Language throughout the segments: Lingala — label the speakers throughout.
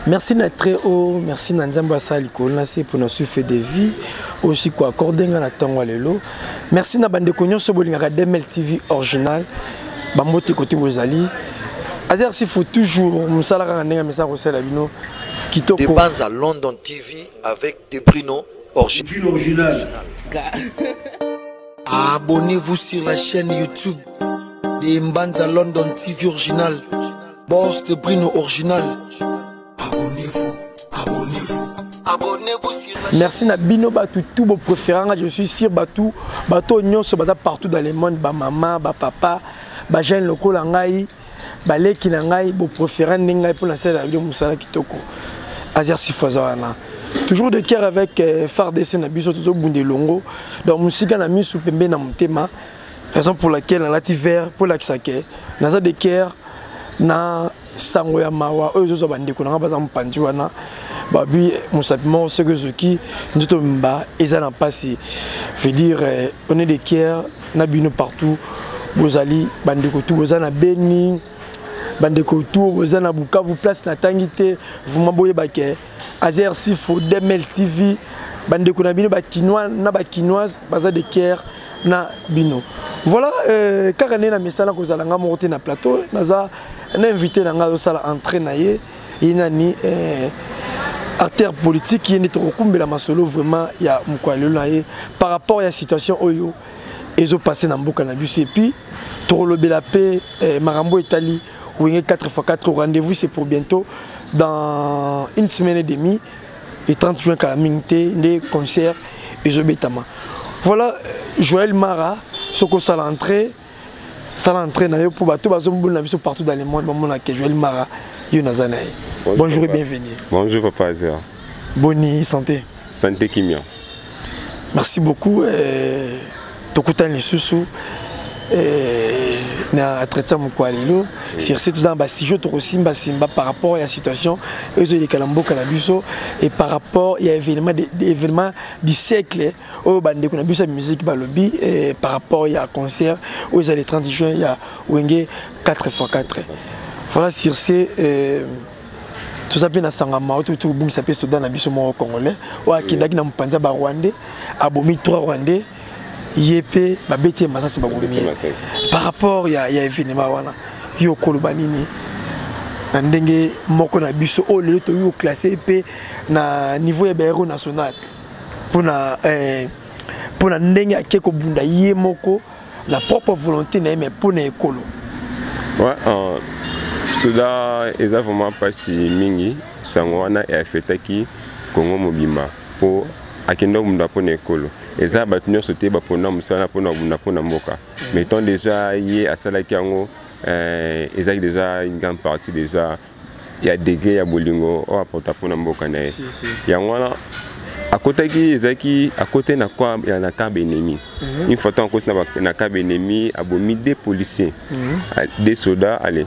Speaker 1: Merci na très haut, merci na Nzambe asala likolo na se pour na souffle de vie aussi ko accorder nga na ntango ya lelo. Merci na bandeko nyonso bolingaka DML TV original. Bambote kote bozali. Azer s'il faut toujours mosala kaka ndenge misala kosala bino kitoko.
Speaker 2: De Banza London TV avec De Bruno
Speaker 1: original.
Speaker 3: Abonnez-vous sur la chaîne YouTube de Mbanza London TV original. Boss de Bruno original. Abonnez-vous, abonnez-vous.
Speaker 2: Abonnez-vous sur la
Speaker 1: Merci na bino batu tout bo préférant, je suis sûr batu bato nyonso baza partout dans le monde, ba maman, ba papa, ba jeune lokola ngai, ba leki na ngai, bo préférant ndenge ngai pour na sala bino musala kitoko. Azer Sifaza wana. Toujours de cœur avec FARDC na biso tozo bunde longo. Donc musika na misu pembe na motema. Raison pour laquelle nalati vert pour lakisa ke naza de cœur na sango ya mawa oyo ezozwa bandeko na nga baza mopanzi wana babi mosapi moko soki ezoki nzoto mba eza na mpasi, veut dire on est de cœur na bino partout bozali bandeko tu boza na Beni, bandeko tu boza na Bukavu, place natangi te, vraiment boyeba ke Azer Sifo DML TV bandeko na bino bakinois na bakinoise baza de cœur na bino. Voilà, kaka nde na mesana kozala nga moko te na plateau, naza na invité na nga azosala entrée na ye, ye nani, acteur politique, ye nde tokokumbela masolo vraiment ya mokolo lelo na ye par rapport ya situation oyo ezopasse na mboka na biso, et puis tokolobela mpe makambo etali Wenge 4x4. Rendez-vous c'est pour bientôt, dans une semaine et demie, le 30 juin, kala mingi te nde concert ezobetama. Voilà, Joël Mara, soko sala entrée, sala entrée na yo pour bato bazomona biso partout dans le monde, bamona ke Joël Mara yo naza na ye.
Speaker 4: Bonjour,
Speaker 1: Bonjour et
Speaker 4: papa.
Speaker 1: bienvenue.
Speaker 4: Bonjour papa Azer.
Speaker 1: Boni santé?
Speaker 4: Santé kimia.
Speaker 1: Merci beaucoup. Tokutani lisusu na entretien mokolo ya lelo. Sur ce, toza na basujet tokosimbasimba par rapport ya situation ezoleka na mboka na biso et par rapport ya événement, événement du siècle oyo bandeko na biso ya musique balobi, par rapport ya concert oyo eza le 30 juin ya Wenge 4x4. Voilà, sur ce, toza mpe na sanga mawa to tobungisa mpe soda na biso moko congolais oyo akendaki na mopanzi ya barwandais, abomi 3 rwandais, ye mpe babeti ye masasi, babomi ye. Par rapport ya événement wana, yo okoloba nini na ndenge moko na biso oyo lelo toyi koclasser mpe na niveau ya bahéros national mpona ndenge ake kobunda ye moko na propre volonté na ye, mais mpona ekolo?
Speaker 4: Ouais, soda eza vraiment mpasi mingi. Sango wana eaffectaki Kongo mobimba mpo akende kobunda mpona ekolo. Eza bato nyonso te bapona mosala mpona kobunda mpona mboka, mais tant déjà ye asalaki yango, ezalaki déjà une grande partie déjà ya degré ya bolingo oyo apporta mpona mboka na ye.
Speaker 1: Si, si.
Speaker 4: Yango wana akotaki, ezalaki akote na na camp ennemi. Une fois tant akoti na camp ennemi, abomi deux policiers, deux soldats. Allez,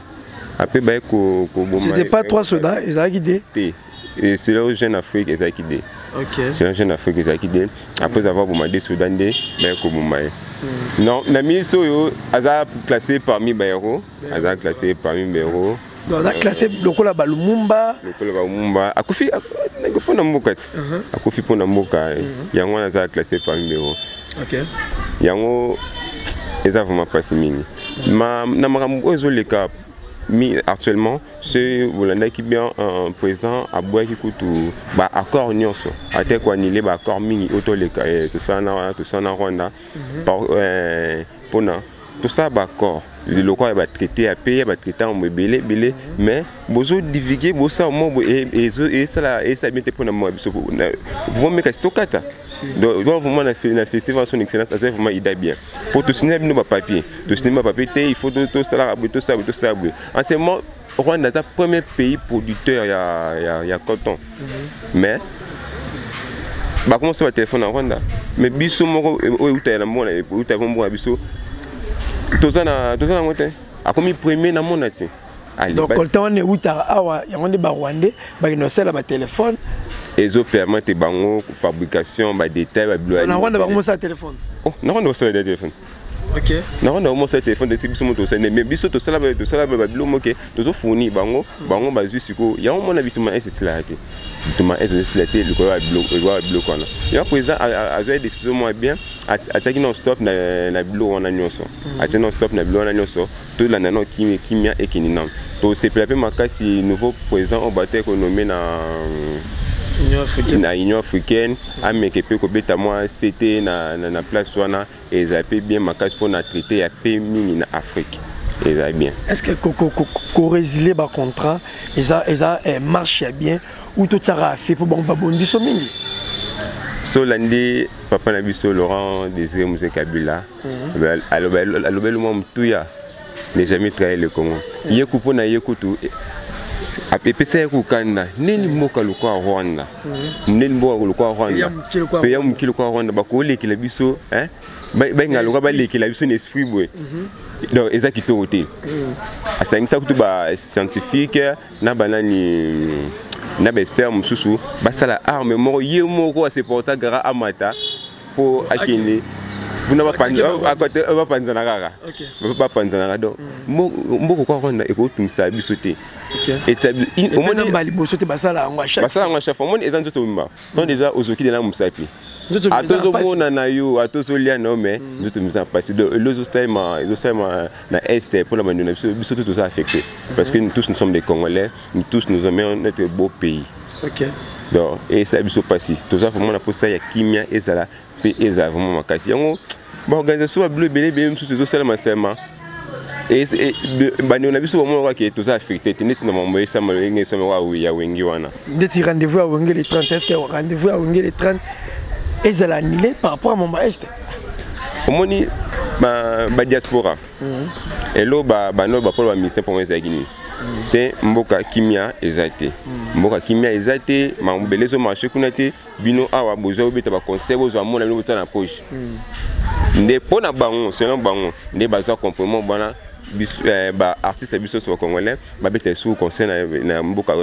Speaker 4: après baye koboma.
Speaker 1: C'était pas trois soldats, ezalaki deux?
Speaker 4: Te. Et selon Jeune Afrique, ezalaki deux. Selon Jeune Afrique, ezalaki deux. Après avoir boma deux soldats, nde baye koboma ye. Non, na ministre oyo aza classé parmi bahéros, aza classé parmi bahéros.
Speaker 1: Donc aza classé lokola balumumba?
Speaker 4: Lokola balumumba, akufi mpona mboka ti, akufi mpona mboka, yango wana aza classé parmi bahéros. Yango eza vraiment mpasi mingi. Na makambo oyo ezoleka actuellement, ce bolandaki bien, président aboyaki kutu baaccord nyonso, ate koannuler baaccord mingi oyo toleka tosala na Rwanda mpona tosala baaccord lokola ya batraité ya paix, ya batraité yango ebele ebele, mais bozodivulguer, bosala mo esala esala bien te mpona mwa biso vomi, kasi tokata. Donc vraiment na festival, son excellence azali vraiment ida bien po tosigner bino bapapier, tosigner bapapier te, il faut tosalaka boye, tosala boye, tosala boye. En ce moment, Rwanda aza premier pays producteur ya coton, mais bakomosala batelefone na Rwanda, mais biso moko oyo euta na mboka, euta mboka na biso, toza nango te. Akomi premier na mona ti.
Speaker 1: Donc coltan wana eutaka awa, yango nde barwandais bakende kosala batelefone?
Speaker 4: Ezopermettre bango fabrication badétail, babilo.
Speaker 1: Na Rwanda bakomosala telefone?
Speaker 4: Oh, na Rwanda basala telefone. Na Rwanda omosala telefone te. Biso mo tosala, mais biso tosala babilo moke, tozofournir bango. Bango bazwi sikoyo yango. Mona, bituma ese esilaka te, bituma ese esila te likolo ya biloko wana. Yango président azwaki décision moko bien, atiaki non stop na biloko wana nyonso, atie non stop na biloko wana nyonso. Tolanda nano kimia ekende nano. Tosepela mpe makasi, nouveau président oyo bato ekonommer na Union africaine, ameke mpe kobeta mwa ct na place wana. Ezala mpe bien makasi mpona traité ya paix mingi na Afrique, ezala bien.
Speaker 1: Est ce que korésilier bacontrat eza marche ya bien ou totiaka afe mpo bango babomi biso mingi?
Speaker 4: So olandi papa na biso Laurent Désiré Mzee Kabila, alobeli mwa motuya: "Ne jamais trahir le Congo." Ye ku mpo na ye kutu epesa ye kokanda nini? Mboka lokola Rwanda, nini, mboka lokola Rwanda mpe ya moke lokola Rwanda, bakolekela biso, balinga lokola balekela biso na esprit boye. Donc eza kitoko te. Asangisa kutu bascientifique na banani na baexpert mosusu, basala arme moko. Ye moko aseporta gara, amata mpo akende kuna, bapanzana kaka, bapanzanaka. Donc mboka kwa Rwanda ekotungisa biso te.
Speaker 1: Liboso te basala yango.
Speaker 4: Basala yango chaque fois. Omoni, eza nzoto mimba. Donc déjà ozoki de na mosapi, ata ozomona na yo, ata ozolia na yo, mais nzoto miza mpasi. Donc elo ezosalema na Est mpona bandeko na biso, biso tous toza affecté, parce que nous tous, nous sommes des Congolais, nous tous, nous aimons notre beau pays. Donc esala biso mpasi. Toza vraiment na mposa ya kimia ezala mpe ezala vraiment makasi. Yango baorganisation babilo ebele ebele mosusu ezosalema salema, bandeko na biso bamona kaka toza affecté te, neti na mambo esama ndenge esama ya Wenge wana.
Speaker 1: Ndeti rendez-vous ya Wenge le 30, est ce que rendez-vous ya Wenge le 30 ezala annulé par rapport à Momba Est?
Speaker 4: Omoni, badiaspora elo bano bapolo bamusicien, mpongo ezalaki nini te? Mboka kimia eza te, mboka kimia eza te, makambo ebele ezomarcher kuna te. Bino awa bozwa bobeta baconcert, bozwa mona bino bosala na poche nde mpo na bango. Selon bango nde bazwa compromis wana, baartiste biso nyonso bacongolais babeta esu concert na mboka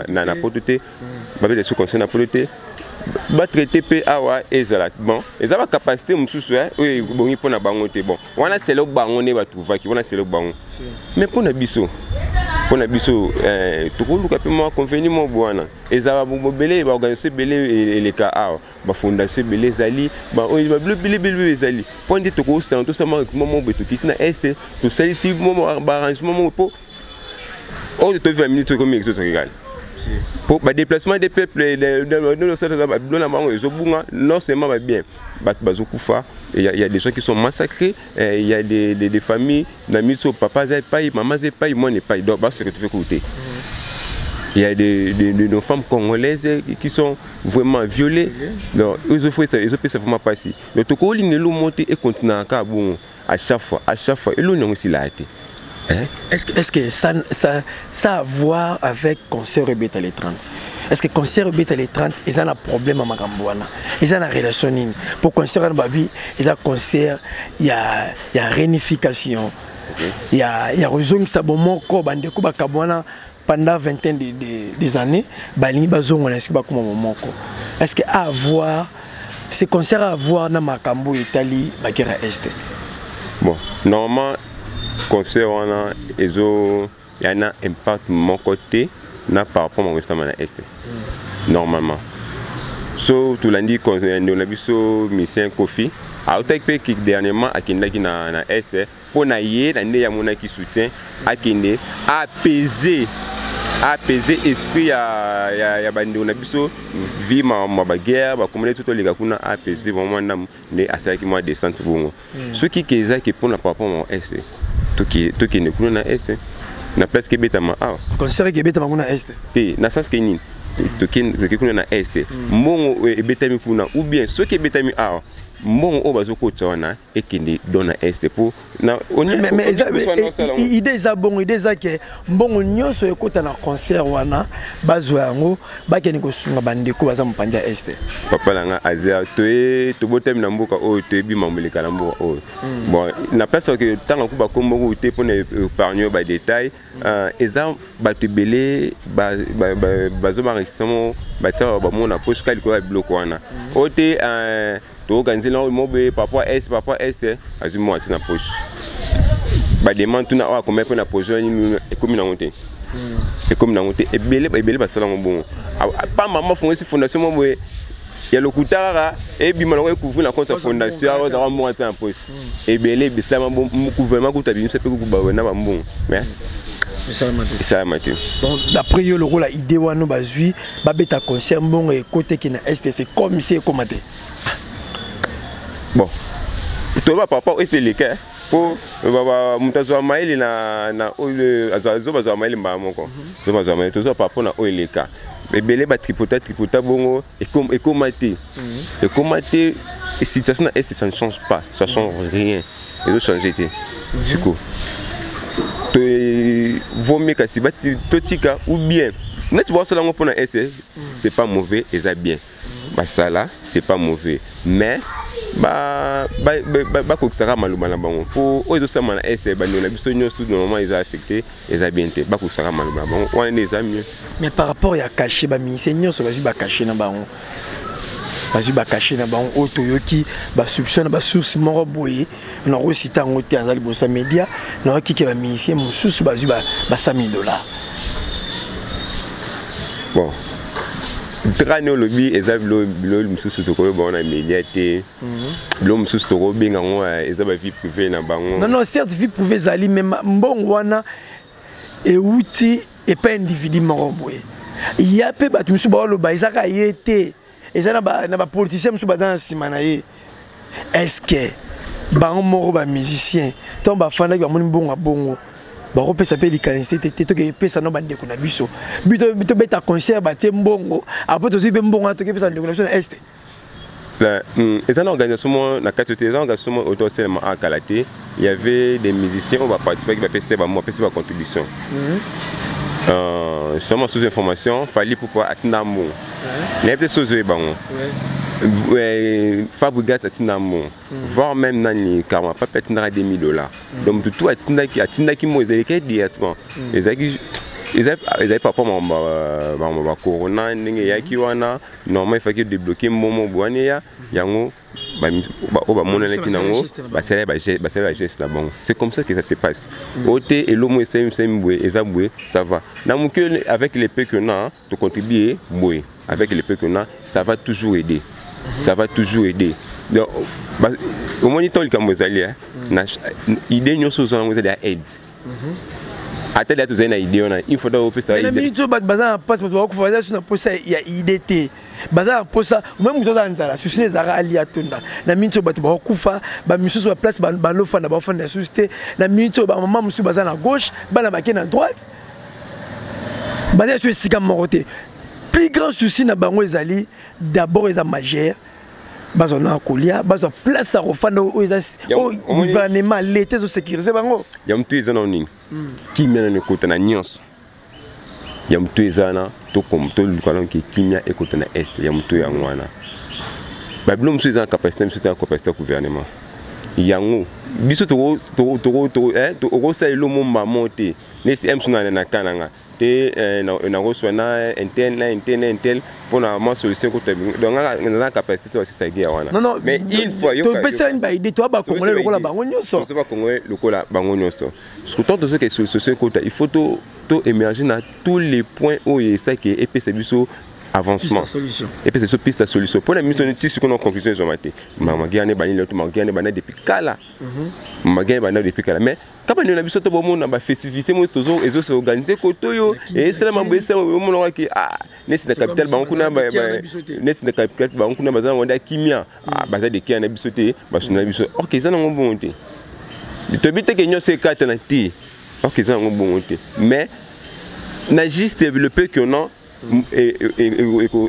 Speaker 4: na Poto te, babeta esu concert na Poto te, batraité mpe awa ezala bon. Eza bacapacité mosusu oyo ebongi mpo na bango te. Bon, wana selo bango nde batrouvaki wana, selo bango. Mais mpo na biso tokoluka mpe mwa convenu moko bo wana. Ezala mobele, baorganisation ebele eleka awa, bafondation ebele ezali, babilo ebele ebele ezali mpo nde tokosala, tosala recrutement moko boye, tokisi na Est, tosalisi baarrangement moko mpo oyo tovivre minute ekomi exosokekala po badéplacement des peuples babilo na bango ezobunga. Non seulement babien, bato bazokufa, il y a des gens qui sont massacrés, il y a des familles na miso, papa aza epai, mama aza epai, mwana epai, donc base retrouver côté. Il y a de nos femmes congolaises qui sont vraiment violées. Donc ils ont vraiment passé. Donc tokolinga elo mo te ekontinaka kaka bongo à chaque fois, à chaque fois. Eloni yango esila te.
Speaker 1: Est-ce que ça a à voir avec concert ebeta les 30? Est-ce que concert ebeta les 30 eza na problème ya makambo wana? Eza na relation nini? Pour concert wana, babi eza concert ya réunification, ya kozongisa bomoko bandeko bakambo wana pendant vingtaine des années, balingi bazonga na esika bakóma bomoko. Est-ce que à voir ce concert, à voir na makambo oyo etali baguerre ya Est?
Speaker 4: Bon, normalement concert wana ezo ya na impact moko te na par rapport makambo esalama na Est. Normalement so tolandi ndeko na biso musicien Kofi, autaki mpe dernièrement, akendaki na Est mpo na ye na nde amonaki soutien, akende apaiser esprit ya bandeko na biso vi makambo ya baguerre bakomona biso toleka kuna, apaiser vraiment ndambo nde asalaki mwa descente bongo. Soki ke ezaki mpona par rapport ma Est, tokende kuna na Est na place kebetama awa.
Speaker 1: Concert ekebetama kuna Est?
Speaker 4: Te, na sens ke nini, toke kuna na Est, mbongo ebetami kuna, ou bien soki ebetami awa, mbongo oyo bazokotisa wana ekende don na Est mpo
Speaker 1: Idée eza bongo, idée eza ke mbongo nyonso ekota na concert wana, bazwa yango, bakende kosunga bandeko baza mopanzi ya Est.
Speaker 4: Papa na nga aza, toye tobotami na mboka oyo, toyebi mambo eleka na mboka oyo. Bon, na place oke ntango ku bakombo oyo te mpona épargne badétail, eza bato ebele bazo baenregistrement, batia bamona poche ka likolo ya biloko wana oyo te. Toorganize na mobe par rapport est, par rapport est, azwi mwa atie na poche. Bademande tuna oyo akomai mpe na projet nini, ekomi nango te, ekomi nango te. Ebele ebele basala yango bongo. Pa mama afongisi fondation mo boye ya lokuta kaka, ebima nango, ekouvrir na compte ya fondation, awa ozalaka mbongo ata na poche. Ebele bisalama, gouvernement kuta bimisa mpe na bambongo, mais esalama te.
Speaker 1: Donc d'après yo, lokola idée wana bazwi, babeta concert, mbongo ekoteki na est, c'est comme si ekoma te.
Speaker 4: Bon, toyeba papa oyo eseleka mpo moto azwa mayele na oyo azoba, azwa mayele mbala moko, zoba azwa mayele. Tozwa par rapport na oyo eleka, ebele batripota tripota bongo, ekoma te, ekoma te. Situation na est, ça ne change pas, ça change rien, ezochange te. Siko vaut mieux kasi totika ou bien neti basala yango mpona est, c'est pas mauvais, eza bien basala, c'est pas mauvais, mais bakokisaka maloba na bango, mpo oyo ezosalama na est, bandeko na biso nyonso normalement eza affecté, eza bien te. Bakokisaka maloba na bango wana nde eza mieux.
Speaker 1: Mais par rapport ya cachet, bamusicien nyonso bazwi bacachet na bango, bazwi bacachet na bango. Oyo toyoki basoupçon na basource moko boye, nakosita yango te, aza liboso ya média, nayoki ke bamusicien mosusu bazwi ba 100 000 $.
Speaker 4: Bon, drane olobi eza bilo mosusu tokoyeba ngo na média te. Bilo mosusu tokobenga yango eza bavie privée na bango.
Speaker 1: Non, non, certes vie privée ezali, mais mbongo wana euti epai individu moko boye ya mpe bato mosusu baoloba ezaka ye te, eza na bapoliticien mosusu baza na nsima na ye. Est ce que bango moko bamusicien, ntango bafandaki, bamoni mbongo ya bongo, bakopesa mpe likanisi te te toke epesa no bandeko na biso, tobeta concert, batie mbongo, après tozwi mpe mbongo wana, tokepesa bandeko na biso na est?
Speaker 4: Eza na organisation moko na kati te, eza organisation moko oyo tosalema akala te. Il y avait des musiciens oyo baparticipaki, bapesi bango, bapesi bacontribution. Seulement sous information, Fally Ipupa atinda mbongo, nayebi te so ozoyeba bango, Fabregas atinda mbongo, voire même nani, Karma Pape atindaka 2000 $. Donc motu tu atindaki, atindaki mbongo, ezalaki directement, ezalaki ezali par rapport makambo bacorona ndenge eyaki wana. Normalement efaki débloquer mbongo boye wana eya yango, oyo bamonanaki nango, basali bageste na bango. C'est comme ça que ça se passe. Oyo te elomo esalemi boye, eza boye, ça va na moke. Avec les peu qu'on a, tocontribue boye, avec les peu qu'on a, ça va toujours aider, ça va toujours aider. Donc omoni, ntango likambo ezali na idée nyonso oza nango, ezali ya aide, ata deya tozali na idée wana, il faut opesa.
Speaker 1: Na miniti oyo bato baza na mpasi, bato bakokufa, baza su na mposa ya idée te, baza na mposa me moto aza na nzala, susi ezalaka alia tonda. Na miniti oyo bato bakokufa, bamisusu baplace balofanda, baofanda susu te. Na miniti oyo bamama mosusu baza na gauche, bana bake na droite, baza su esika moko te. Plus grand souci na bango ezali d'abord, eza majeur, bazwa na kolia, bazwa place ya kofanda oyo eza oyo gouvernement, l'état ezosécuriser bango.
Speaker 4: Ya motu eza na nini, kimia nano ekota na nyonso. Ya motu eza na toluka donc kimia ekota na est. Ya motu yango wana, babilo mosusu eza na capacité, biso te na capacité ya gouvernement yango. Biso okosala elo mo te nesi mosu na ka na nga te, nakoswa na intel, na intel, na intel mpona mwa solution ekota. Donc nga naza na capacité te basisa guerre wana.
Speaker 1: Non, non.
Speaker 4: Mais une fois
Speaker 1: topesani baidée, toya bacongolais lokola bango nyonso.
Speaker 4: Toza bacongolais lokola bango nyonso. Surtout tozoke solution ekota, il faut to émerger na tous les points oyo esaki epesa biso avancement, epesa biso piste ya solution mpona miso. Ti sikoyo na conclusion ezwama te. Maguerre wana ebandi lelo te, maguerre wana ebanda depuis kala, maguerre ebanda depuis kala. Mais kaka bandeko na biso to bomona bafestivité mo ezoorganiser kote oyo esalama boye, esalama omonakaki neti na capitale bango kuna, neti na capitale bango kuna baza nango nde kimia, baza de kia na biso te, basuna biso. Ok, eza nango bongo te, toyebi teke nyonso ekatana te. Ok, eza nango bongo te, mais na juste le peu qu'on a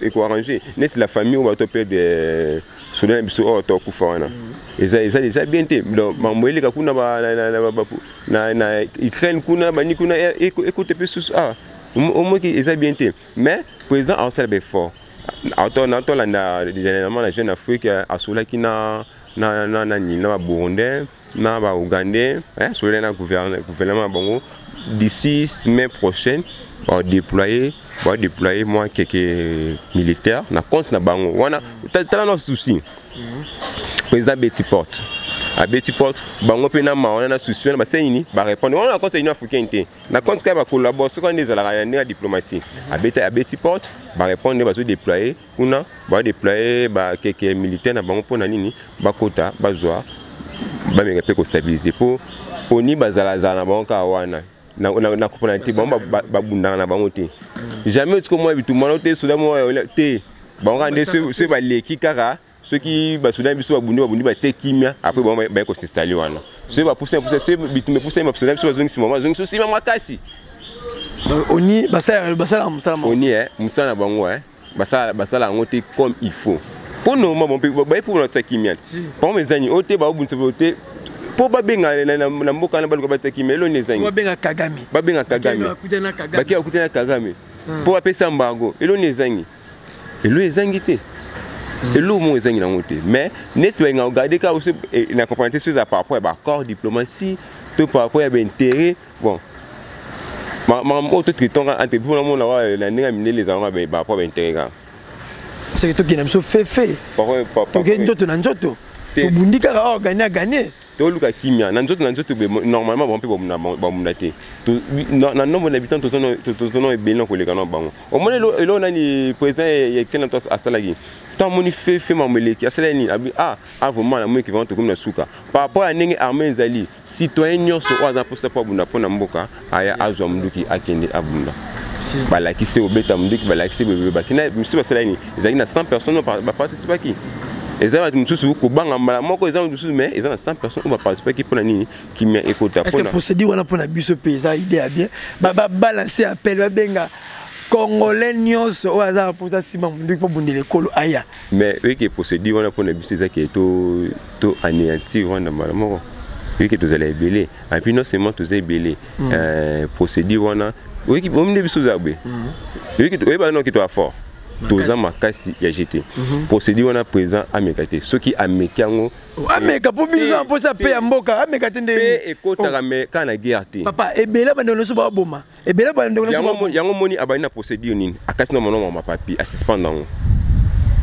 Speaker 4: ekoarrange neti la famille oyo bato perdre soda na biso oyo tokufa wana, eza eza bien te. Donc mambo eleka kuna na Ukraine kuna, bani kuna ekota mpe susu omoki, eza bien te. Mais président aosala baeffort. Natolanda dernièrement na Jeune Afrique, asolaki na nani, na baburundais, na baougandais, asolaki na gouvernement bango. D'ici semaine prochaine, badéployer moi quelques militaires na compte na bango wana. Tala na souci. Président abeti porte, abeti porte, bango mpe na mawa na souci wana basali nini? Barépondre wana na compte ya Union africaine te, na compte kaka bacollaboration kaka nde ezalaka ya ndenge ya diplomatie. Abeti porte, barépondre, bazodéploye kuna, badéploye bakeke militaire na bango. Mpona nini? Bakota, bazwa, bameka mpe kostabiliser, mpo oni bazalazala na bango kaka wana na kopona te. Bango babundaka na bango te, jamais otika mwa bitumba no te, soda moko te. Bango kaka nde soki baleki kaka, soki basoda biso babundi, babundi, batie kimia, après bango baye kosinstalle wana. Soki bapusa pusa, soki bitumba epusani, basoda biso bazongisi mama, bazongisi nsima makasi.
Speaker 1: Donc oni basalaka mosala.
Speaker 4: Oni mosala na bango, basala yango te comme il faut. Mpo normal bon baye mpo batia kimia te. Bango ezangi oyo te, baobundisa te mpo babenga na mboka wana, baluka batia kimia. Eloni ezangi?
Speaker 1: Babenga Kagame.
Speaker 4: Babenga Kagame, bake bakutana Kagame mpo bapesa embargo. Eloni ezangi? Elo ezangi te, eloko moko ezangi nango te. Mais neti balingaka kogarde kaka na comprendre te so eza par rapport ya baaccord diplomatie to par rapport ya baintérêt. Bon, makambo oyo totraitonga entre biso, namona wa na ndenge ya mindele, ezalanga par rapport ya baintérêt kaka.
Speaker 1: Seke tokende biso fefe, tokende nzoto na nzoto, tobundi kaka oyo gagné agagné.
Speaker 4: Toluka kimia na nzoto na nzoto. Normalement bango mpe bamunda te. Na nombre d'habitants tozona ebele na koleka na bango. Omoni eloko nani président ya kena to asalaki? Ntango amoni fefe mambo eleki, asalaki nini? Abi ah vraiment, namoni vraiment tokomi na suka par rapport ya ndenge armée ezali. Citoyen nyonso oyo aza mposa mpo abunda mpo na mboka, aya azwa munduki, akende abunda. Balakisi obeta munduki, balakisi bebe bakina mosusu. Basalaki nini? Ezalaki na 100 personnes baparticipaki. Eza bato mosusu kobanga mbala moko, eza mosusu, mais eza na 100 personnes oyo baparticipaki. Mpona nini? Kimia ekota.
Speaker 1: Est-ce que procédure wana mpona biso mpe eza idée ya bien? Babalance appel, babenga Congolais nyonso oyo aza na mposa nsima munduki mpo bundela ekolo, aya.
Speaker 4: Mais oyeke procédure wana mpona biso eza ke to anéantir wana mbala moko. Oyeke tozala ebele, et puis non seulement toza ebele, procédure wana oyeki nde biso oza boye. Oyeba noki toza fort, toza makasi ya gt. Procédure wana, président ameka te. Soki ameki yango,
Speaker 1: Ameka mpo biso na mposa pe ya mboka, ameka te.
Speaker 4: Nde mpe ekotaka, me kaka na guerre te.
Speaker 1: Papa, ebele bandeko nyonso baboma, ebele bandeko
Speaker 4: nyonso. Yango moni abandi na procédure nini? Akati na monoko mapapier, asuspendre yango,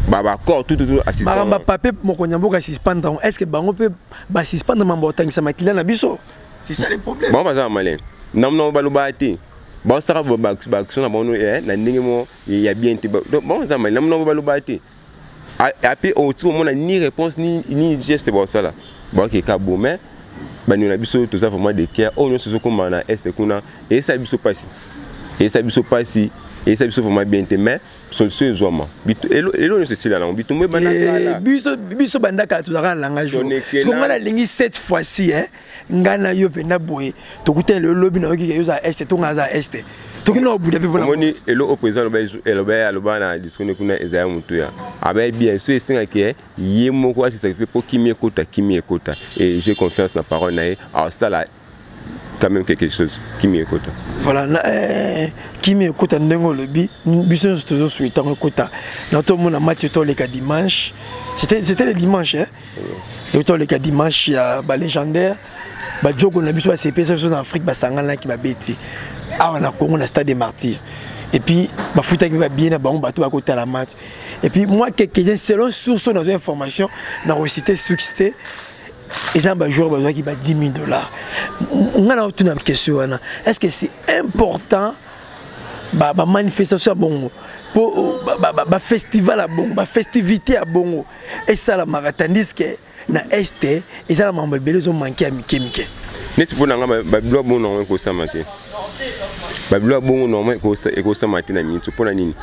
Speaker 4: baaccord tout tout.
Speaker 1: Makambo papier, mokonzi ya mboka asuspendre yango. Est ce que bango mpe basuspendre mambo otangisa makila na biso? C'est ça le problème.
Speaker 4: Bango baza na malin namna, balobaka te, baosaka baaction na bango na ndenge moko ya bien te. Bango baza malin namna, balobaka te. Ape oti komona ni réponse ni geste baosala, baokeka bo. Mais bandeko na biso, toza vraiment de cœur. Oyo nyonso ezokóma na Est kuna eyesala biso mpasi, eyesala biso mpasi, eyesala biso vraiment bien te. Mais solution ezwama. Elo nyonso esila nango, bitumba
Speaker 1: ebanda. Biso banda kala tozalaka na langage. Siko ngai nalingi cette fois-ci ngai na yo mpenza boye tokutani lelo, lobi nayoki yo oza Est to ngai aza Est, toki na obuda mpe.
Speaker 4: Omoni elo oyo président aloba, aloba na discours kuna, ezala motu ya abaye bien. So esengaki ye moko asesacrifie mpo kimia ekota, kimia ekota. Et j'ai confiance na parole na ye, asala quand même quelque chose, kimia ekota.
Speaker 1: Voilà, kimia ekota ndenge olobi, biso nyonso tozosouhaiter yango ekota. Na tomona match toleka dimanche, c'était le dimanche, hein? Oui. Toleka dimanche ya balégendaire, bajoko na biso basepesa biso na Afrique, basanganaki, babeti awa na Congo na Stade des Martyrs, et puis bafutaki babillet na bango, bato bakotala match. Et puis moi, quelques selon source nazwa information na kociter source te, eza bajoueur bazwaki ba 10 000 $. Nga na otuna question wana: est ce que c'est important bamanifestation ya bongo, mpo bafestival ya bongo, bafestivité ya bongo esalamaka, tandis que na Est eza na makambo ebele ezomanke ya mike mike?
Speaker 4: Neti mpo na nga, babilo ya bongo normal ekosama te. Babilo ya bongo normal ekosama te na miniti. Mpo na nini?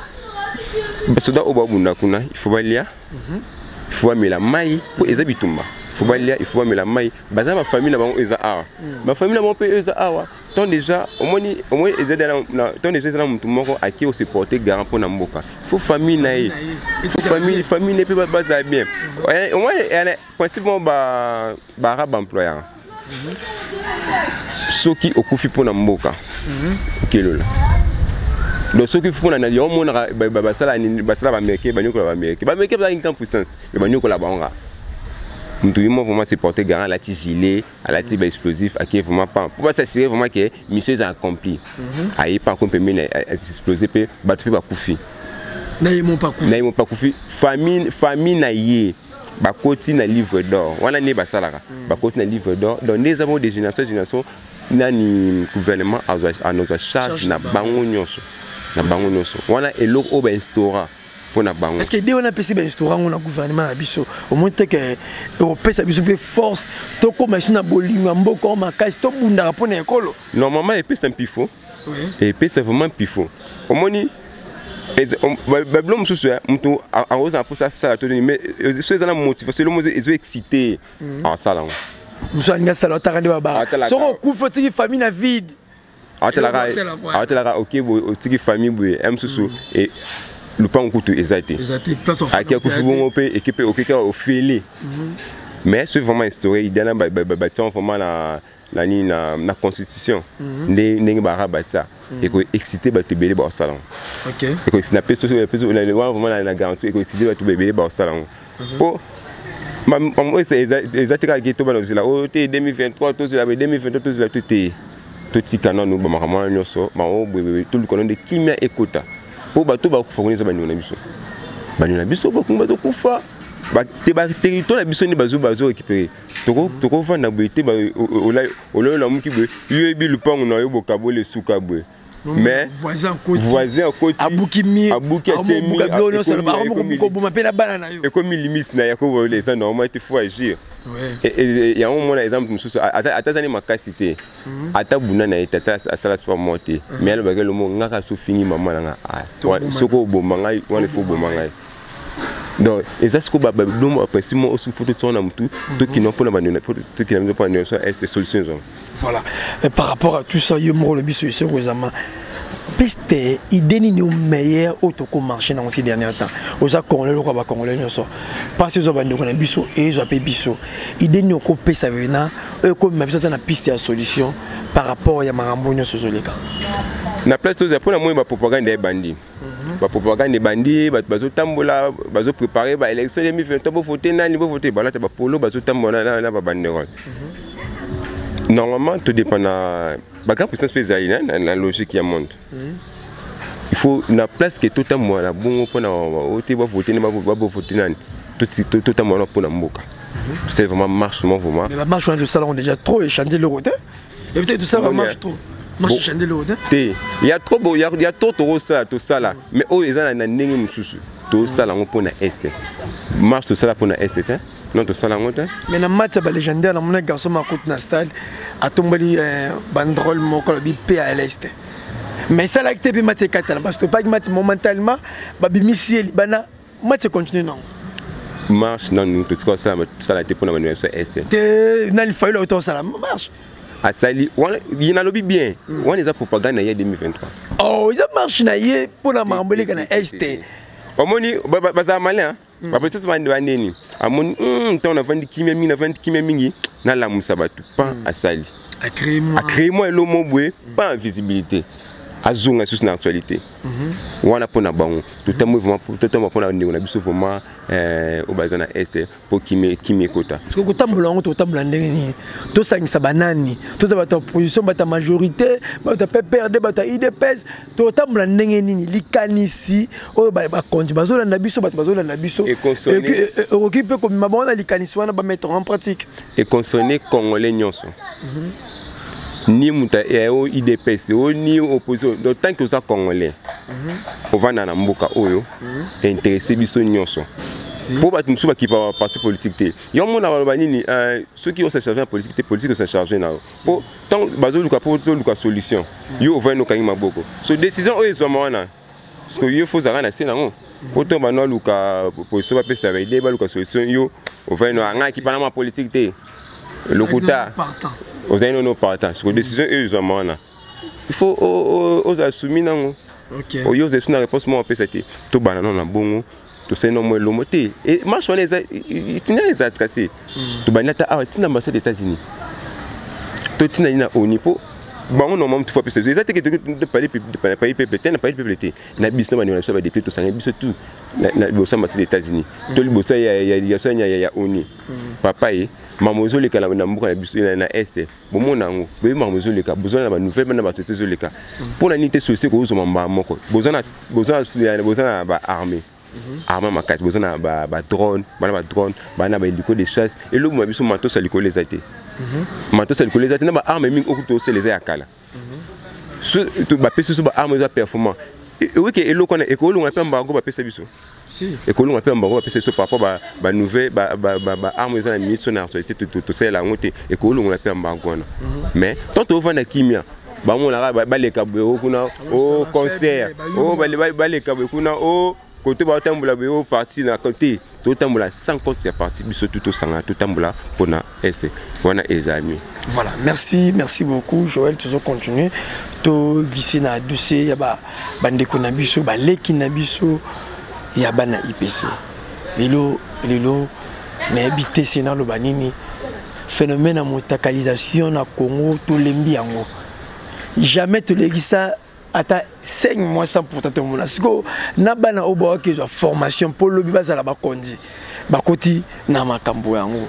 Speaker 4: Basoda oyo babunda kuna, il faut balia, il faut bamela mai, mpo eza bitumba. Il faut balia, il faut bamela mai. Baza bafamille na bango eza awa, bafamille na bango mpe eza awa. Tant déjà omoni, omoni eza tant déjà eza na motu moko ake ose porter garant mpo na mboka, il faut famille na ye, il faut famille na ye mpe bazala bien. Omoni principe moko baarabe employaka: soki okufi mpo na mboka, okelola. Donc soki mpo na yango, omonaka basala basala baaméricain, banyokola baaméricain. Baaméricain bazalaki grande puissance, mais banyokola bango kaka. Mutu ye mo vraiment se porter garant, alati gilet, alati baexplosif, ake vraiment pan mpo basassurer vraiment ke mission eza accompli. Aye pa ko pembeni, explose mpe bato mpe bakufi.
Speaker 1: Na ye mo pakufi.
Speaker 4: Na ye mo pakufi. Famille na ye Bakoti na livre d'or wana nde basalaka, bakoti na livre d'or. Donc nde eza bongo, de génération en génération, nani, gouvernement anozwa charge na bango nyonso, na bango nyonso wana, eloko oyo bainstaura mpo na bango.
Speaker 1: Est ce que idée wana apesi, bainstaura yango na gouvernement na biso, omoni te ke ekopesa biso mpe force, tokóma biso na bolingo ya mboka oyo makasi, tobundaka mpo na ekolo?
Speaker 4: Normalement epesa mpifo, epesa vraiment mpifo. Omoni, babilo mosusu ya moto akozala mposa asala to nini, mais so eza na motivation, eloko ezo excite, asala yango.
Speaker 1: Mosu alingi asala, otaka nde babaka.
Speaker 4: Atalaka.
Speaker 1: Soki okufi, otiki famille na vide.
Speaker 4: Aotalaka.
Speaker 1: Eloko atela,
Speaker 4: Aotalaka, oke boye, otiki famille boye, ya mosusu lupango kutu eza te.
Speaker 1: Eza te place.
Speaker 4: Aki akufi bongo mpe eke mpe okeki ofele. Mais soki vraiment instauré idée na batia vraiment na nini, na constitution, nde ndenge bara batia, ekoexcite bato ebele baosala yango. Ekoexcite na pe wana vraiment na garantie, ekoexcite bato ebele baosala yango, mpo oyo eza te kaka ke tobana ozela oyo te 2023, tozela 2023, tozela to te. Totika nanu bamakambo wana nyonso, bango boyeboye, toluka nano nde kimia ekota, mpo bato bakufa kuna eza bandeko na biso, bandeko na biso bakungi bazokufa te, baterritoire na biso nde bazo récupérer. Tokovanda boye te. Olai olamuki boye, yo yebi lupango na yo, bokaboli esuka boye, mais
Speaker 1: voisin akoti.
Speaker 4: Voisin akoti.
Speaker 1: Abuki mur.
Speaker 4: Abuki, atie mur.
Speaker 1: Abuka biloko nyonso, koboma mpe na bana na yo.
Speaker 4: Ekomi limite na ya kobola, eza normal te, faut agir. Yango mona, eza moto mosusu ata aza makasi te, ata buna na ye te, ata asala sport moko te, mais alobaki elomo ngaka so fingi mama na nga. Ah, soki oboma ngai wana, ifo oboma ngai. Donc eza sikoyo babiloko bapresi mo osu, fo totiango na motu, tokina mpona bandeko, tokina mpona bandeko so este solution ezonga.
Speaker 1: Voilà. Et par rapport à tout ça, yo moko lobi solution kozama piste, idée nini o meilleur oyo tokomarche nango ces dernier temps? Oza congolais lokola bacongolais nyonso, mpasi ezwa bandeko na biso, ezwa mpe biso. Idée nini okopesa vena oyo ekomema biso ata na piste ya solution par rapport ya makambo nyonso ezoleka?
Speaker 4: Na place tozala, mpona moi, bapropagande ebandi, bapropagande ebandi, bato bazotambola, bazoprépare baélection 2023, bovote nani, bovote, balata bapolo, bazotambola na babanderole. Normalement todépend na bagrand puissance mpe ezali na logique ya monde. Il faut na place ke totambola na bongo mpona oyo te, bavote nani, babovote nani, totambola na mpona mboka. C'est vraiment marche mo vraiment.
Speaker 1: Mais bamarche wana tosala yango déjà trop, echange eloko te, et peut-être tosala bamarche trop, marche echange eloko te.
Speaker 4: Te, ya trop ya trop tokosala, tosala, mais oyo eza na ndenge mosusu, tosala yango mpona este. Marche tosala mpona este te, non, tosala yango te.
Speaker 1: Mais na match ya balégendaire, namona garçon makuti na stade atomboli banderole moko, alobi paix à l'Est, mais esalaki te mpe match ekatana, parce que topaki match momentalement, babimisi ye libana, match econtinue nango.
Speaker 4: Marche nanu totika kosala te mpona bandeko na biso ya este.
Speaker 1: Te, nani, Fayulu auta osala marche.
Speaker 4: Asali wana, ye nalobi bien, wana eza propagande na ye 2023.
Speaker 1: Oh, eza marche na ye mpona makambo eleka na este.
Speaker 4: Omoni, bazala malin, bapolitisi baneni, amoni ntango navandi kimia mingi, navandi kimia mingi, nalamusa bato pan, asali acréé mwa elo mo boye pa visibilité, azonga lisusu na actualité wana mpo na bango. Totambo vraiment, totambola mpo na ndeko na biso vraiment oyo baza na este, mpo kimi ekota.
Speaker 1: Parce que kotambola yango, tokotambola ndenge nini? Tosangisa banani? Toza bato ya opposition, bato ya majorité, bato ya PPRD, bato ya UDPS, tokotambola ndenge nini? Likanisi oyo bakonzi bazolanda biso, bato bazolanda biso, ekoki mpe komema bango na likanisi wana, bamettre en pratique.
Speaker 4: Econcerne congolais nyonso, ni moto ya o UDPS o ni opposition. Donc tant que oza congolais, ovanda na mboka oyo, intéressé biso nyonso, mpo bato mosusu bakipa baparti politique te. Yo mona, baloba nini? Soki osa charge na politique te, politique osa charge na yo, mpo ntango bazoluka mpo toluka solution, yo ovandi, okangi maboko. So décision oyo ezwama wana, parce que yo fo ozalaka na se nango, mpo ntango bano aluka position, bapesa baide, baluka solution, yo ovandi no anga akipa na mwa politique te, lokuta, ozali nono partant. Siko décision oyo ezwama wana, il faut ozala soumis nango, oyo ozala su na réponse moko apesa te. Tobanda nano na bongo, tosali no mwa elomo te, marche wana eza itinéraire, eza tracé. Tobandi ata awa, ntina ambassade États-Unis, totina ye na ONU, mpo bango normalement mutu fo apesa eza te ke pays peuple te, na pays peuple te, na biso na bandeko na biso ya badéputé, tosanga biso tout na liboso ya ambassade États-Unis to liboso ya ONU. Papa ye, makambo ezoleka na mboka na biso na este, bomona yango, boyebi makambo ezoleka, boza na banouvelle bana basociété ezoleka. Mpo na nini te société kozozoma mbala moko? Boza na baarmée. Arme makasi, boza na badrone, bana badrone, bana bahélico de chasse. Eloko na biso, matos ya likolo eza te, matos ya likolo eza te. Na baarme mingi oyo tosala eza ya kala. Bapesi biso baarme eza performant. Oyoke, eloko wana ekolonga mpe embargo bapesa biso, ekolonga mpe embargo bapesa biso par rapport banouvelle baarme eza na ministre na actualité. Tosalela yango te, ekolongola mpe embargo wana. Mais tant tovanda kimia, bamonaka baleka boye o kuna o concert, o baleka boye kuna o kote baotambola boye o parti na te, totambola sans compte ya parti. Biso tu tosangana, totambola mpona Est wana, eza mieux.
Speaker 1: Voilà, merci, merci beaucoup Joël. Toujours continuer to glisser na dossier ya ba bandeko na biso, baleki na biso ya bana IPC. Lelo lelo nayebi te se naloba nini. Phénomène ya motakalisation na Congo, tolembi yango. Jamais tolekisa ata 5 mois sans pourtant tomona sikoyo na bana oyo bawaki ezwa formation mpo lobi bazala bakonzi, bakoti na makambo yango.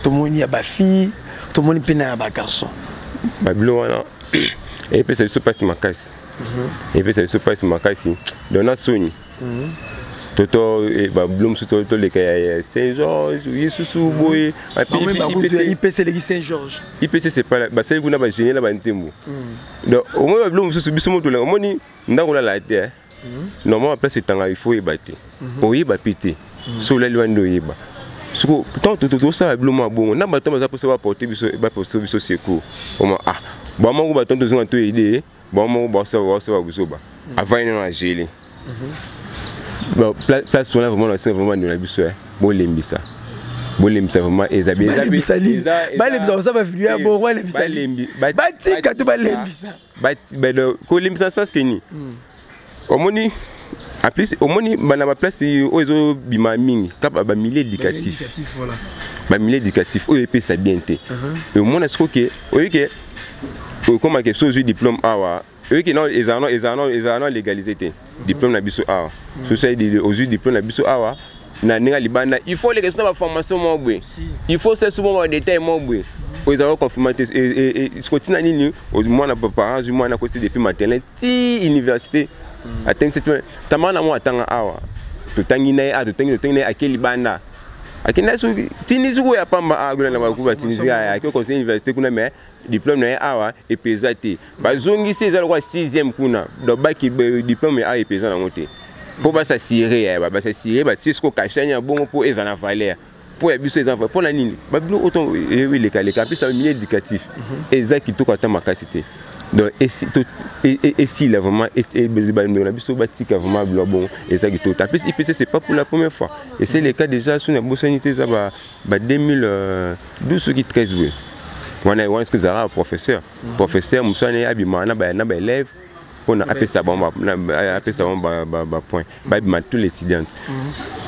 Speaker 1: Tomoni ya bafille, tomoni mpe na ya bagarçon.
Speaker 4: Babilo wana epesa biso mpasi makasi, epesa biso mpasi makasi. Donc na soni toto babilo mosusu toleka ya Saint Georges ye susu boye.
Speaker 1: IPC eleki Saint Georges.
Speaker 4: IPC, c'est pas basali kuna, bagénie na banzembo. Donc omoni babilo mosusu, biso mo toleka, omoni ndako olala te. Normalement place etanga, il faut oyeba te, oyeba mpe te. So olali wana nde oyeba. Siko ntango tosala bilo mwa bongo na bato baza mposa baporte biso, baporte biso secours. Oma ah, bamoko bato tozonga to aide bamoko basala buzoba avant nano agele place wana. Vraiment nasenga vraiment bandeko na biso, bolembisa, bolembisa vraiment. Eza
Speaker 1: Balembisa kosala bavideo ya bongo, balembisa, batika to balembisa.
Speaker 4: Kolembisa sens keni omoni, en plus omoni na baplace oyo ezobima mingi kaka bamilieu éducatif, bamilieu éducatif oyo epesa bien te. Omona sikoyo ke oyebi ke okomake so ozwi diplôme awa, oyebi ke non, ezala non légalisé te diplôme na biso awa. Soso ozwi diplôme na biso awa na ndenge ya libanda, il faut oleka so na baformation moko boye, il faut sesu moko badetail moko boye oyo ezala confirma te. Siko ntina nini mwana parent azwi mwana akosi depuis maternelle ti université, atangi septième tamaka na mwa atanga awa, totangi na ye a totangi na ye, ake libanda, akenda soki tindi soki oyo apamba akuna na bakuba batindisi, ake conseil université kuna, mais diplôme na ye awa epeza te. Bazongisi, eza lokola sixième kuna. Donc baki diplôme awa epeza nango te mpo basasire, basasire batie siko kashani ya bongo mpo eza na valeur, mpo ya biso eza mpo na nini babilo oyo elekaleka. En plus na milieu éducatif eza kitoko ata makasi te. Donc esila vraiment, bandeko na biso batika vraiment bilo bongo, eza kitoko te. En plus IPC, c'est pas pour la première fois et c'est le cas déjà. So na bosani te, eza ba 2012 soki 13 boye wana wana, soki ezalaka professeur mosu wana abima na baélève mpona apesa bango bapoint, babima tous les étudiantes.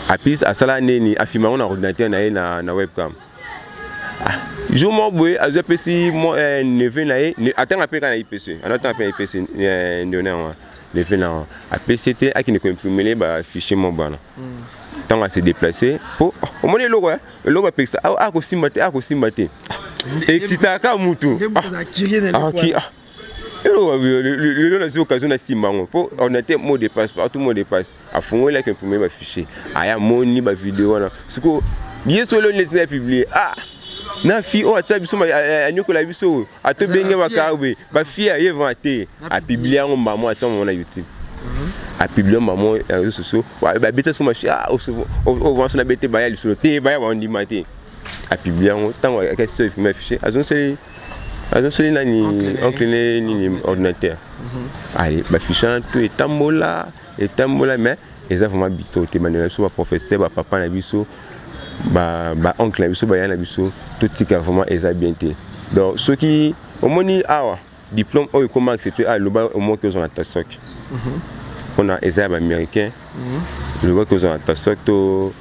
Speaker 4: Apis asala nini, afilma yango na ordinateur na ye na webcam. Jour moko boye azwi, apesi neveu na ye, atanga mpe kaka na IPC, atanga mpe na IPC, ndeko na yango, neveu na yango, apesi te akende koimprimer bafichier moko bana. Ntango ase déplace mpo omoni eloko, eloko bapekisa akosimba te, akosimba te, excitaka mutu. Eloko lelo nazwi occasion nasimba yango mpo ordinateur, mot de passe partout, mot de passe. Afungoli, aki imprimer bafichier, aya moni bavideo wana. Sikoyo ye so eloni neti na publie, ah, na fille oyo atia biso, anyokola biso oyo, atobenge bakabe bafille ye vent te, apublie yango mbamo, atia mamo na YouTube, apublie mbamo ya réseaux sociaux. Babeta so machi ovanso na bete baya lisolo te, baya bandima te. Apublie yango, ntango akasi so imprime fichier, azonseli nani, oncle nini, ordinateur. Allez, bafichier wana to etambola etambola, mais eza vraiment bito te. Bandeko na biso, baprofesseur, bapapa na biso, baoncle na biso, baya na biso, totika vraiment, eza bien te. Donc soki omoni awa diplôme oyo ekoma accepté, aloba omoki ozwa na TASOC mpona eza ya baaméricain, lobaki ozwa na TASOC to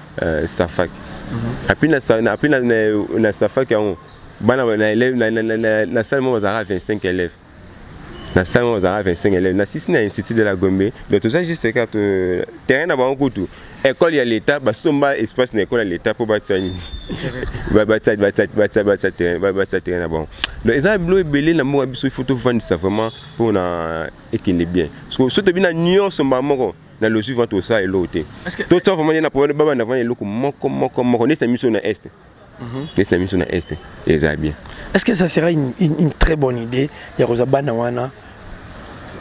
Speaker 4: SAFAC. Apui na SAFAC yango, bana na élève na salle moko bazalaka 25 élèves. Na sango ozalaka 25 élèves na sisi na Institut de la Gombe. Donc toza juste kaka terrain na bango, kutu école ya l'État, basomba espace na école ya l'État mpo batia nini, batia terrain, batia terrain na bango. Donc eza bilo ebele na mboka biso, il faut tovandisa vraiment mpona ekende bien. So tobi na nyonso mbala moko na logique vant, tosala eloko te. Totia vraiment nde na problème, babanda vana eloko moko moko moko, neti na miso na Est, neti na miso na Est, eza bien.
Speaker 1: Est-ce que ça sera une très bonne idée ya kozwa bana wana,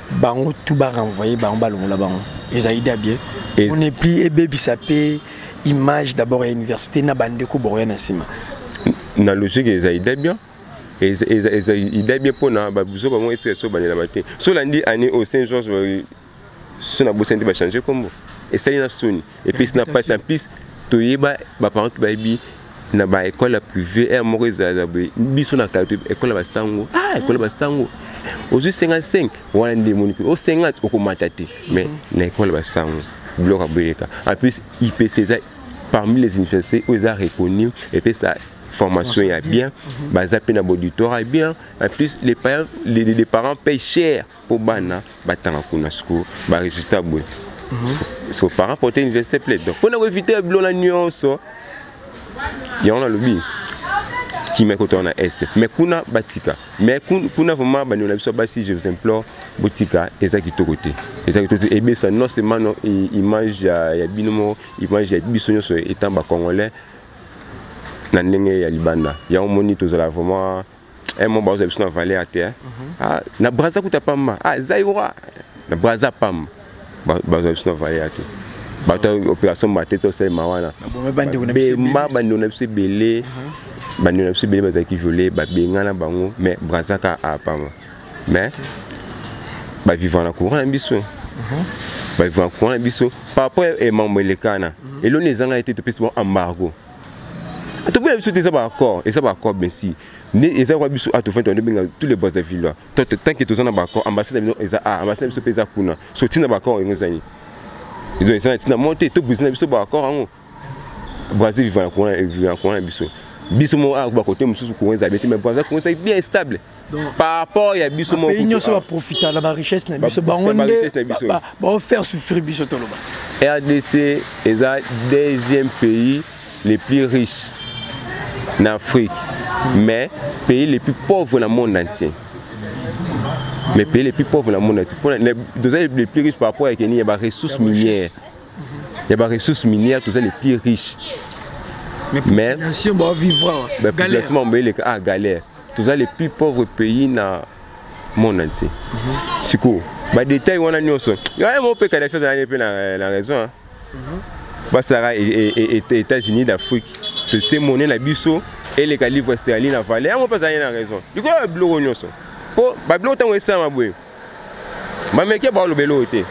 Speaker 1: bango tout barenvoyer bango, balongola bango? Eza idée bien? On est plus ebebisa mpe image d'abord ya université na bandeko bokoya na nsima.
Speaker 4: Na logique eza idée bien, eza idée bien mpona babiso bango etika so bandelama te. So olandi année au Saint Georges, so na bosani te, bachange kombo, esali na soni, epesi na mpasi. En plus toyeba, baparent to bayebi na baécole ya privé ere moko ezala boye. Biso na kala, école ya basango, ah, école ya basango, ozwi 55 wana nde emoni o 50 okomata te. Mais na école ya basango biloko ya boyeleka. En plus IPC eza parmi les universités oyo eza reconnu, epesa formation ya bien, baza mpe na baauditoire ya bien. En plus les parents payent cher mpo bana batanga kuna. Sikoyo baresultat boye, so parent porter université plainte. Donc mpona koéviter biloko na nyonso yango, nalobi kima ekota na Est, mais kuna batika. Mais kuna vraiment, bandeko na biso basi, je vous implore, botika, eza kitoko te, eza kitoko te. Ebebisa non seulement no image ya bino moko, image ya biso nyonso étant bacongolais na ndenge ya libanda. Yango moni tozala vraiment un mo bazwa biso na valeur te. Ah, na Braza kuta pamba, ah, Zaïrois na Braza pamba, bazwa biso na valeur te. Bato opération mate tosalema wana, bema bandeko na biso ebele, bandeko na biso ebele bazalaki violé, babengana bango, mais Braza ka apama. Mais bavivre na courant na biso, bavivre na courant na biso par rapport emambo elekana. Eloni ezanga ete topesi bango embargo, toboya biso te. Eza baaccord, eza baaccord bien sûr. Nde eza kwa biso atofani, tobenga tous les Brazzaville. Tant que toza na baaccord, ambassade na bino eza a ambassade na biso mpe eza kuna. So ntina baaccord yango ezali, eza na ntina mo te. Tobrise na biso baaccord yango. Brazil vivre na courant na biso, biso mo awa bakote mosusu courant ezala bien te, mais Brazil courant ezali bien stable par rapport ya biso.
Speaker 1: Moko pays nyonso baprofita na barichesse na biso, bango nde baofaire souffrir biso, toloba.
Speaker 4: RDC eza deuxième pays le plus riche na Afrique, mais pays le plus pauvre na monde entier, mais pays le plus pauvre na monde entier. Toza le plus riche par rapport ya keni ya baressources minières, ya baressources minières toza le plus riche.
Speaker 1: Mais population bavivre
Speaker 4: population boyeleka, ah, galère. Toza le plus pauvre pays na monde entier. Sikoyo badetail wana nyonso ya mo mpe Kadafi azalaki mpe na raison. Basalaka États-Unis d'Afrique, totie monnaie na biso eleka livre sterling na valeur. Yango mpe azalaki na raison likolo ya biloko nyonso, mpo babiloko ntango esalama boye, bameke baoloba eloko te.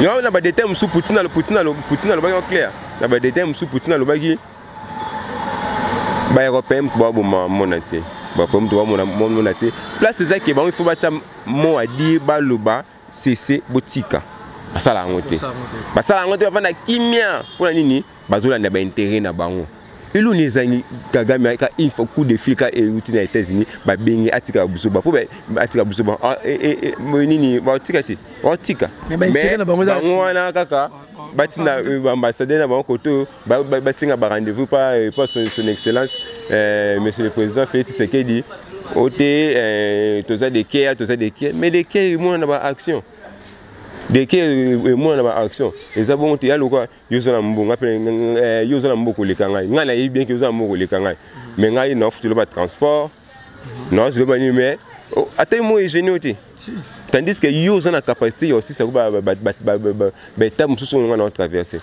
Speaker 4: Yango na badetail mosusu, Poutine alobaki clair. Na badetail mosusu, Poutine alobaki baeuropéen moto baboma monde entier, baeuropéen moto bamona monde entier. Place eza ke bango il faut batia mot à dire, baloba cese, botika. Basala yango te, basala yango te, bafanda kimia. Mpona nini? Bazolanda baintérêt na bango. Eloni ezangi Kagame ka une fois coup de fil ka euti na États-Unis, babengi atika buzoba, mpo atika buzoba nini, batika te, batika. Bango wana kaka batina baambassadeur na bango kote oyo, basenga barendez-vous par son excellence monsieur le président Félix Tshisekedi. O te, toza de cœur, toza de cœur, mais de cœur emona na baaction, de cœur emona na baaction. Eza bongo te. Ya lokwa yo oza na mbongo mpe yo oza na mboka koleka ngai, ngai nayebi bien ke oza na mboka koleka ngai, mais ngai naofutela batransport, naozela banini, mais ata yo moko egene yo te, tandis que yo oza na capacité ya osisa baétape mosusu oyo ngai na otraverse.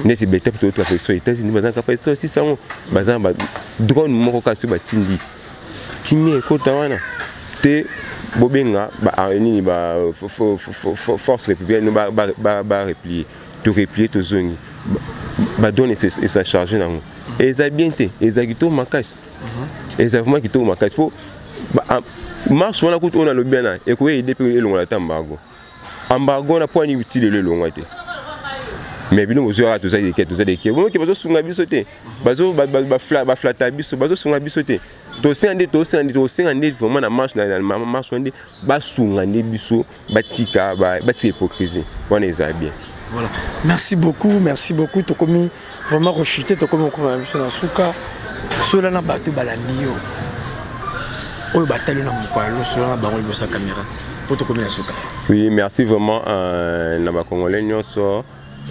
Speaker 4: Neti baétape totraverse oyo, États-Unis baza na capacité osisa yango. Baza na drone moko kaka, soki batindi, kimia ekota wana te. Bobenga nini, ba force républicaine bareplier, toreplier, tozongi, badrone esa charge nango. Eza bien te, eza kitoko makasi, eza vraiment kitoko makasi. Mpo marche wana kutu oyo nalobi wana ekoki aider mpe elongola ata embargo. Embargo wana mpo ani uti lelo elongwa te? Mais bino bozwaka, toza leke, toza leke, bomoki bazosunga biso te, baflata biso, bazosunga biso te. Tosenga nde, tosenga nde, tosenga nde vraiment na marche, na marche wana nde basunga nde biso, batika, batika hypocrisie wana, eza bien.
Speaker 1: Voilà, merci beaucoup, merci beaucoup. Tokomi vraiment kochuter, tokomi kokoma na biso na suka. Sola na bato balandi yo, oyo batali na mokolo, sola na bango liboso ya caméra mpo tokomi na suka.
Speaker 4: Oui, merci vraiment na bacongolais nyonso.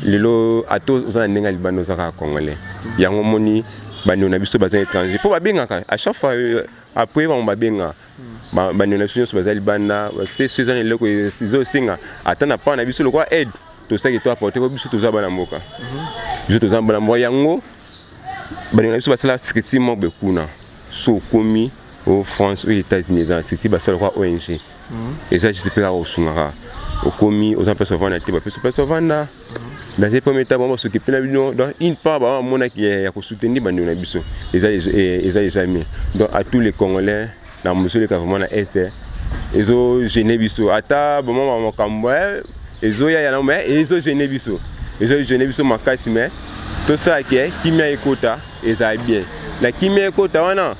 Speaker 4: Lelo ata oza na ndenge ya libanda, oza kaka congolais. Yango omoni bandeko na biso baza étranger mpo babengaka à chaque fois après bango babenga bandeko na biso nyonso baza libanda te. So eza na eloko ezosenga ata na part na biso lokola aide, tosalaki, to apporte, po biso toza bana mboka, biso toza bana mboka. Yango bandeko na biso basala structure moko boye kuna. So okomi o France, oyo États-Unis, eza na structure basala lokola ONG, eza juste mpe kaka kosungaka. Okomi, oza place ovanda te, bapesi place ovanda. Dans un premier temps, bango basoki mpe na bino. Donc une part bango bamonaki ya kosoutenir bandeko na biso eza déjà mieux. Donc à tous les Congolais na mosu eleka vraiment na Est, ezogêner biso. Ata bama makambo ezoya yana, mais ezogêner biso, ezogêner biso makasi. Mais tosalaki kimia ekota, ezala bien. Na kimia ekota wana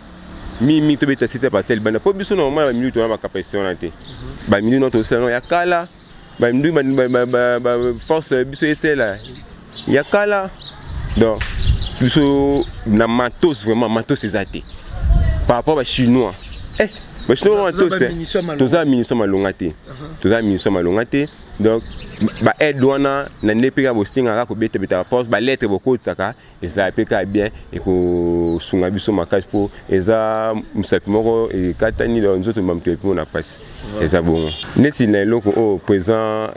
Speaker 4: mingi, tobeta site parti libanda, mpo biso normalement na bamilulu toza bacapacité wana te. Bamilulu no tosala no ya kala, bamilulu force biso esela ya kala. Donc biso na matos, vraiment matos eza te par rapport bachinois. Bachinois matos, toza munition malonga te, toza munition malonga te. Donc baaide wana na nde mpe kaka bosengaka kobetabetaka porte, balettre bokotisaka, ezalaka mpe kaka bien, ekosunga biso makasi, mpo eza mosapi moko ekatani nzoto moto epi na mpasi. Eza bongo neti na eloko oyo président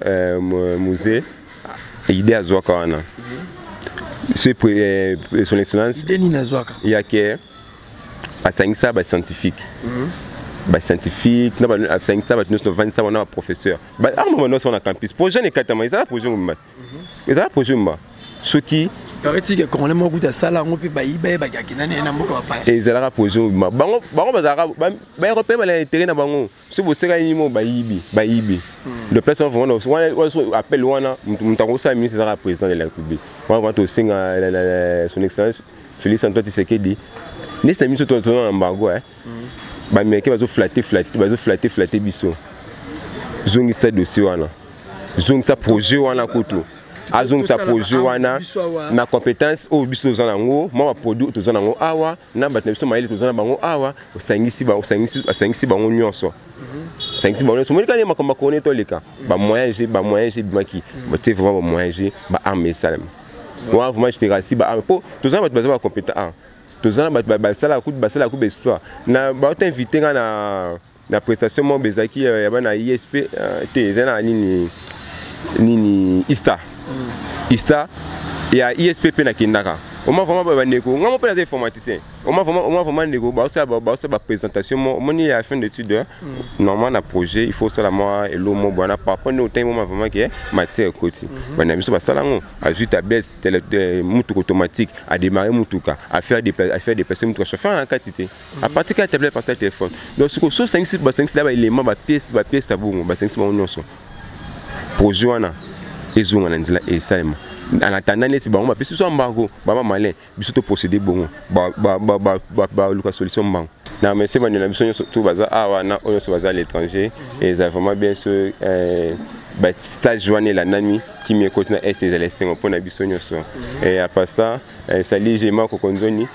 Speaker 4: musée idée azwaka wana, son excellence yake asangisa bascientifique, bascientifique na asangisa bato nyonso, bavandisa wana baprofesseur, arme nyonso na campus. Projet na ekatama, ezala projet mobimba, ezala projet mobimba soki
Speaker 1: paraît-il congolais moko kuta asala yango mpe bayiba ye, bakaki nani na mboka bapaya.
Speaker 4: Ezalaka projet mobimba. Bango bazalaka bayaka mpe bala intérêt na bango. Soki boseka nini mo bayibi, bayibi de place wana. Vraiment appel wana, moto akosala ministre ezalaka président de la République wana. Vraiment tosenga son excellence Félix Antoine Tshisekedi, neti na biso toza na embargo, baaméricain bazoflatter flatter, bazoflatter flatter biso. Zongisa dossier wana, zongisa projet wana kutu, azongisa projet wana na compétence oyo biso toza nango, mwa baproduit oyo toza nango awa, na bato na biso mayele toza na bango awa. Osangisi, asangisi bango nyonso, asangisi bango nyonso. Omoni kani makambo akone toleka bamoyen g, bamoyen g ebimaki te. Vraiment bamoyen g, baarme esalema wana. Vraiment je te rassure, baarme, mpo toza na bato baza bacompétent awa, toza na bato basalaka kutu, basalaka kutu baexploit na baota. Invité nga na prestation moko ezalaki ya bana ISP te, eza na nini nini, ISTA, ISTA ya ISP mpe nakendaka. Oma vraiment bandeko, nga mo mpe naza informaticien. Oma vraiment, oma vraiment ndeko, baosala baprésentation mo omoni ya fin d'étude. Normalement na projet il faut osala mwa elo mo bwana par rapport nde otangi moma vraiment ke matière ekoti. Bana biso basala yango, azwi tablette, mutuka automatique, adémarre mutuka, afaire déplacer mutuka, chauffeur na kati te, à partir ya tablette, à partir ya téléphone. Donc sikoyo so osangisi, basangisi na baélément, bapièce, bapièce ya bongo, basangisi bango nyonso, projet wana ezonga na nzela, esalema. En attendant neti bango bapesi biso embargo, bama malin biso toprocéder bongo, baluka solution mbango. Na merci bandeko na biso nyonso tu baza awa na oyo nyonso baza à l'étranger. Eza vraiment bien sûr bastage wana elandami, kimi ekoti na Est, ezala esengo mpona biso nyonso. Et à ça, sali Jema Kokonzoni.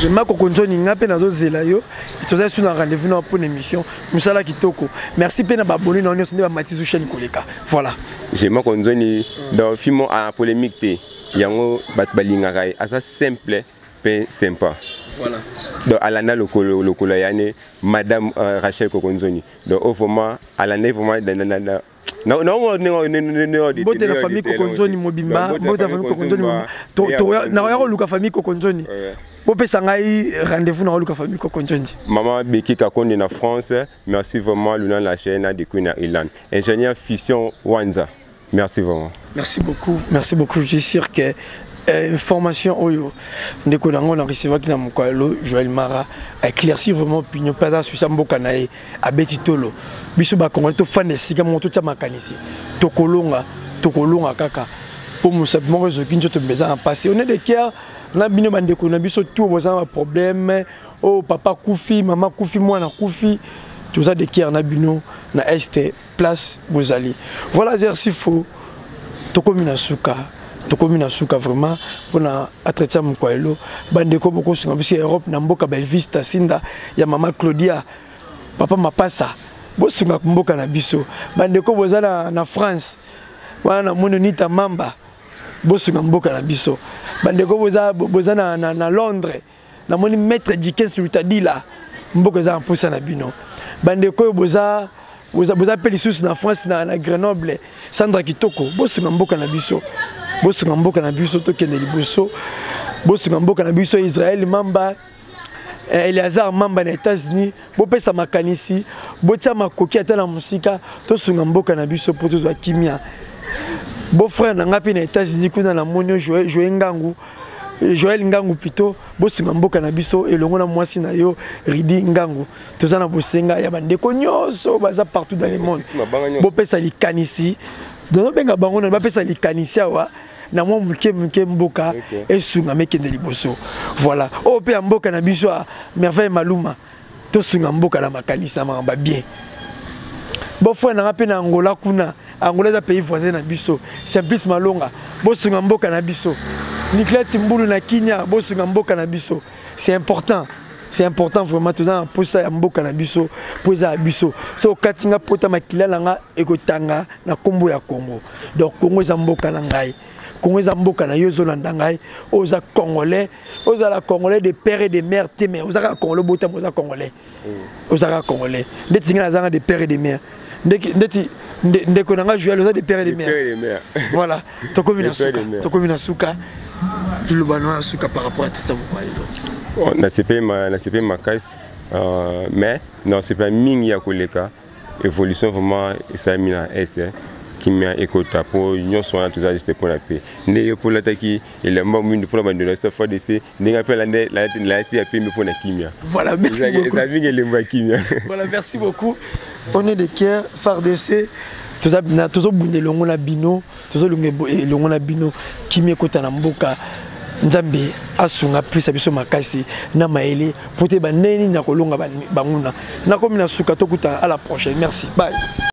Speaker 1: Jema Kokonzoni, nga mpe nazozela yo, toza su na rendez-vous na mpona émission. Mosala kitoko, merci mpe na baboni na nyonso nde bamati zu chaîne koleka. Voilà.
Speaker 4: Jema Konzoni, donc fimo a polémique te, yango bato balingaka ye, aza simple mpe sympa.
Speaker 1: Voilà.
Speaker 4: Donc alanda lokolo, lokolo ya ne madame Rachel Kokonzoni. Donc au vraiment alanda vraiment
Speaker 1: Mbote na famille Kokonzoni mobimba, mbote na famille Kokonzoni mobimba. Nakoya koluka famille Kokonzoni, bopesa ngai rendez-vous na koluka famille Kokonzoni.
Speaker 4: Maman Beki Kakonde na France, merci vraiment. Luna la chaîne de Queen Irlande, ingénieur Fission Wanza, merci vraiment.
Speaker 1: Merci beaucoup, merci beaucoup. Je suis sûr que information oyo ndeko nango na recevaki na mokolo, Joël Mara, éclaircir vraiment opinion mpe aza susa mboka na ye, abeti tolo. Biso bakongoli, tofanda esika moko, totya makanisi, tokolonga, tokolonga kaka. Mpo mosapi moko ezoki nzoto mpenza na mpasi. On est de cœur na bino bandeko na biso tout boza na baproblème oyo, oh, papa kufi, mama kufi, mwana kufi, toza de cœur na bino na Est place bozali. Voilà, Zersifo, tokomi na suka, tokomi na suka vraiment mpona entretien mokwa lelo. Bandeko bokosunga biso ya Europe na mboka Belvista Sinda ya mama Claudia, papa Mapasa, bosunga mboka na biso. Bandeko boza na France wana, namoni Nita Mamba, bosunga mboka na biso. Bandeko boza na Londres, namoni maître Dikens Lutadila, mboka eza na mposa na bino. Bandeko oyo boza mpe lisusu na France, na Grenoble, Sandra Kitoko, bosunga mboka na biso, bosunga mboka na biso, tokende liboso, bosunga mboka na biso. Israel Mamba, Eleazar Mamba na États-Unis, bopesa makanisi, botia makoki ata na mosika, tosunga mboka na biso mpo tozwa kimia. Beau-frère na nga mpe na États-Unis kuna, namoni yo, Joe Ngangu, Joel Ngangu plutôt, bosunga mboka na biso elongo na mwasi na yo Ridi Ngangu. Toza na bosenga ya bandeko nyonso baza partout dans le monde, bopesa likanisi, tozobenga bango na bapesa likanisi awa na mwa moke moke, mboka esungama, ekende liboso. Voilà, oyo mpe ya mboka na biso ya Merveille Maluma, tosunga mboka na makanisi na makambo bien. Beau-frère nanga mpe na Angola kuna, Angola eza pays voisin na biso, Simplice Malonga, bosunga mboka na biso. Niclete Mbulu na Kinya, bosunga mboka na biso. C'est important, c'est important vraiment. Toza na mposa ya mboka na biso mpo eza ya biso. So okati nga pota, makila na nga ekotanga na nkombo ya Congo. Donc Congo eza mboka na ngai, Congo eza mboka na yo. Ozolanda ngai, oyo oza Congolais, ozala Congolais de père et de mère te, mais oza kaka Congolais, obotama oza Congolais, oza kaka Congolais. Ndeti ngai nazanga de père et de mère, ndeti ndeko na ngai Joel oza de père et de mère. Voilà, tokomi na suka, tokomi na suka. Liloba na suka par rapport à tita moko lelo?
Speaker 4: Nasepeli makasi, mais nasepela mingi ya koleka évolution vraiment esalami na Est, kimia ekota, mpo nyonso wana toza juste mpona pe nde yo mpo olataki elamba mwindu mpona bandeko na biso FARDC, ndenge mpe nalati ya pembe mpona kimia.
Speaker 1: Voilà, merci beaucoup.
Speaker 4: Eza mingi elembo ya kimia.
Speaker 1: Voilà, merci beaucoup. On est de cœur, FARDC, tozobunda elongo na bino, tozolunga elongo na bino kimia ekota na mboka. Nzambe asunga, apesa biso makasi na mayele po te bandenge nini na kolonga banguna. Nakomi na suka, tokuta à la prochaine. Merci, bye.